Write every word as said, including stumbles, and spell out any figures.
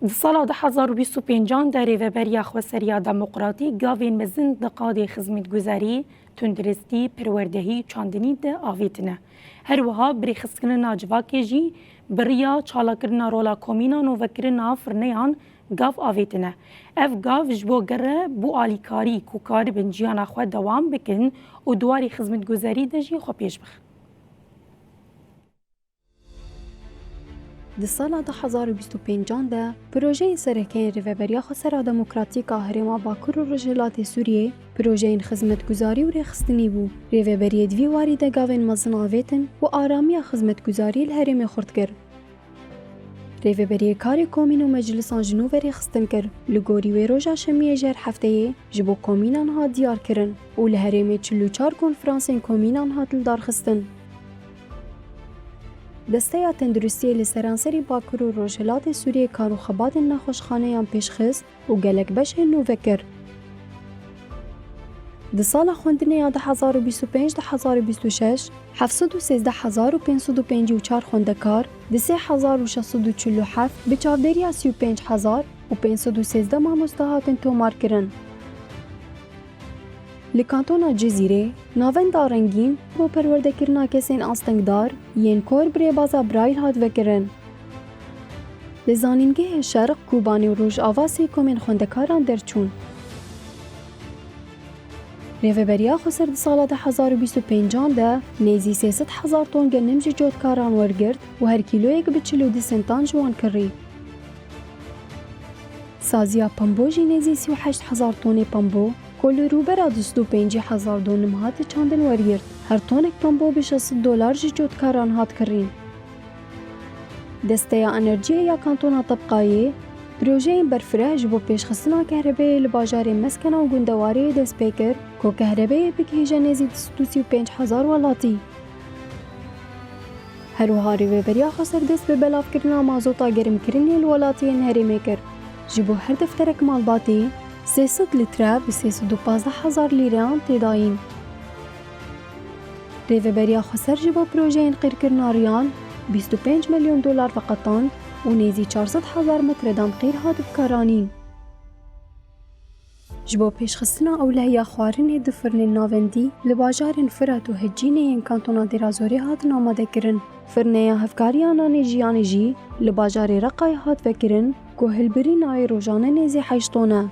Di sala du hezar û bîst û pêncan de Rêveberiya Xweseriya Demokratîk gavên mezin di qadê xizmetguzarî, tunduristî, perwerdehî û çandinî de avêtine. Her wiha bi rêxistkirina civakê jî bi riya çalakirina rola komînan û vekirina firneyan gav avêtine. Ev gav ji bo gere bû alîkarî ku karibin jiyana xwe dewam bikin û di warê xizmetguzarî de jî xwe pêş bixin. Di sala du hezar û bîst û pêncan de projeyên sereke yên Rêveberiya Xwesera Demokratîk a Herêma Bakur û Rojhilatê Sûriyê projeyên xizmetguzarî û rêxistinî bû. Rêveberiyê di vî warî de gavên mezin avêtin û aramiya xizmetguzarî li herêmê xurt kir. Rêveberiyê karê komîn û meclisan ji nû ve rêxistin kir. Li gorî wê roja şemiyê ji her hefteyê ji bo komînan hat diyarkirin û li herêmê çil û çar konferansên komînan hat lidarxistin. Desteya Tenduristiyê li seranserî Bakur û Rojhilatê Sûriyê kar û xebatên nexweşxaneyan pêşxist û gelek beşên nû vekir. Di sala xwendinê ya du hezar û bîst û pênc du hezar û bîst û şeş, heft sed û sêzdeh hezar û pênc sed û pêncî û çar xwendekar, di sê hezar û şeş sed û çil û heft bi çavdêriya sî û pênc hezar û pênc sed û sêzdeh mamoste hatin tomarkirin. Li kantona Cizîrê, navenda rengîn bo perwerdekirina kesên astengdar yên kor bi rêbaza Braille hat vekirin. Li Zanîngehê Şerq, Kobanê û Rojava sê komên xwendekaran derçûn. Rêveberiya Xweser di sala du hezar û bîst û pêncan de nêzî sê sed hezar ton genim ji cotkaran wergirt û her kîloyek bi çil û du sentan ji wan kirî. Saziya pembo jî nêzî sî û heşt hezar tonê pembo, ku li rûbera du sed û pêncî hezar donim hate çandin wergirt. Her tonek pembo bi şeş sed dolar ji cotkaran hat kirîn. Desteya Enerjiyê ya Kantona Tebqayê projeyên berfireh ji bo pêşxistina kehrebeyê li bajarê Meskena û Gundewarê dest pê kir, ku kehrebeyê bigihîje nêzî du sed û sî û pênc hezar welatî. Her wiha Rêveberiya Xweser dest bi belavkirina mazota germkirinê li welatiyên herêmê kir. Ji bo her defterek malbatî sê sed litre bi sê sed û pazdeh hezar lîreyan tê dayîn. Rêveberiya Xweser ji bo projeyên qîrkirina riyan bîst û pênc milyon dolar veqetand û nêzî çar sed hezar metre dan qîr hat bikaranîn. Ji bo pêşxistina ewlehiya xwarinê du firnên navendî li bajarên Firat û Hicînê yên kantona Dêrazorê hatin amadekirin. Firneya Hevkariya Nanê Jiyanê jî li bajarê Reqayê hat vekirin, ku hilbirîna wê rojane nêzî heşt ton e.